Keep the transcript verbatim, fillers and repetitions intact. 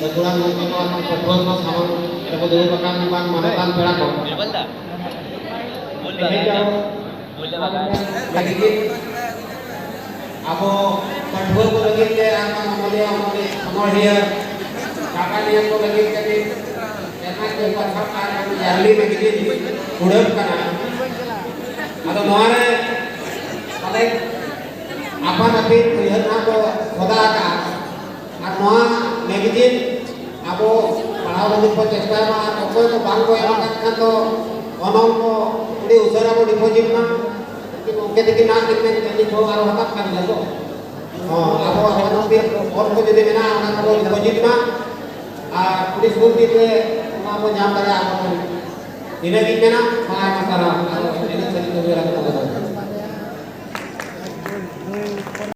ᱜᱟᱹᱠᱷᱩᱲᱟᱱ ᱜᱚᱢᱠᱮ ᱠᱚ ᱟᱨ ᱯᱟᱹᱴᱷᱩᱣᱟᱹ ᱠᱚ ᱥᱟᱢᱟᱝ ᱨᱮᱵᱚ ᱫᱩᱲᱩᱵ ᱟᱠᱟᱱ ᱵᱟᱝ ᱢᱟᱱᱚᱛᱟᱱ ᱯᱮᱲᱟ ᱠᱚ, ᱛᱮᱦᱮᱧ ᱫᱚ ᱞᱟᱹᱜᱤᱫ ᱟᱵᱚ ᱯᱟᱹᱴᱷᱩᱣᱟᱹ ᱠᱚ ᱞᱟᱹᱜᱤᱫ ᱛᱮ ᱟᱨ ᱵᱟᱝ ᱚᱱᱚᱞᱤᱭᱟᱹ, ᱚᱱᱚᱞᱤᱭᱟᱹ, ᱥᱟᱯᱲᱟᱣᱤᱭᱟᱹ ᱠᱚ ᱞᱟᱹᱜᱤᱫ ᱛᱮ ᱢᱤᱫ ᱥᱮᱨᱢᱟ ᱠᱤᱭᱟᱹ ᱯᱟᱛᱷᱟᱢ ᱟᱨ ᱵᱟᱝ ᱭᱟᱨᱞᱤ ᱢᱮᱜᱟᱡᱤᱱ ᱩᱰᱷᱟᱹᱣ ᱠᱟᱱᱟ᱾ ᱟᱫᱚ ᱱᱚᱣᱟ ᱨᱮ ᱯᱟᱞᱮ ᱟᱯᱟᱱ ᱟᱹᱯᱤᱱ ᱩᱭᱦᱟᱹᱨ ᱱᱟᱦᱟᱜ ᱠᱚ ᱥᱚᱫᱟ ᱟᱠᱟᱫᱼᱟ᱾ ᱟᱨ ᱱᱚᱣᱟ ᱢᱮᱜᱟᱡᱤᱱ ᱟᱵᱚ ᱯᱟᱲᱦᱟᱣ ᱞᱟᱹᱜᱤᱫ ᱵᱚ ᱪᱮᱥᱴᱟᱭ ᱢᱟ, ᱟᱨ ᱚᱠᱚᱭ ᱠᱚ ᱵᱟᱝ ᱠᱚ ᱮᱢ ᱟᱠᱟᱫ ᱠᱷᱟᱱ ᱫᱚ ᱚᱱᱚᱞ ᱠᱚ ᱟᱹᱰᱤ ᱩᱥᱟᱹᱨᱟ ᱵᱚ ᱰᱤᱯᱚᱡᱤᱴ ᱢᱟ᱾ ᱜᱚᱢᱠᱮ ᱛᱟᱹᱠᱤᱱ ᱱᱟᱦᱟᱜ ᱠᱤᱱ ᱢᱮᱱ ᱠᱮᱫ, ᱱᱤᱛ ᱦᱚᱸ ᱟᱨᱚ ᱦᱟᱛᱟᱣ ᱠᱟᱱ ᱜᱮᱭᱟ ᱠᱚ᱾ ᱦᱚᱸ, ᱟᱵᱚ ᱟᱯᱟᱱ ᱟᱹᱯᱤᱱ ᱚᱞ ᱠᱚ ᱡᱩᱫᱤ ᱢᱮᱱᱟᱜᱼᱟ, ᱚᱱᱟ ᱠᱚᱵᱚ ᱰᱤᱯᱚᱡᱤᱴ ᱢᱟ, ᱟᱨ ᱠᱩᱲᱤ ᱥᱩᱨ ᱫᱤᱱ ᱨᱮ ᱚᱱᱟ ᱵᱚ ᱧᱟᱢ ᱫᱟᱲᱮᱭᱟᱜᱼᱟ ᱟᱵᱚ ᱴᱷᱮᱱ᱾ ᱤᱱᱟᱹᱜᱤᱧ ᱢᱮᱱᱟ, ᱢᱟ ᱟᱭᱢᱟ ᱥᱟᱨᱦᱟᱣ᱾ ᱟᱨ ᱤᱱᱟᱹᱜ ᱥᱟᱹᱨᱤ ᱠᱟᱹᱢᱤ ᱦᱚᱨᱟ ᱠᱚ ᱛᱟᱵᱚᱱᱟ᱾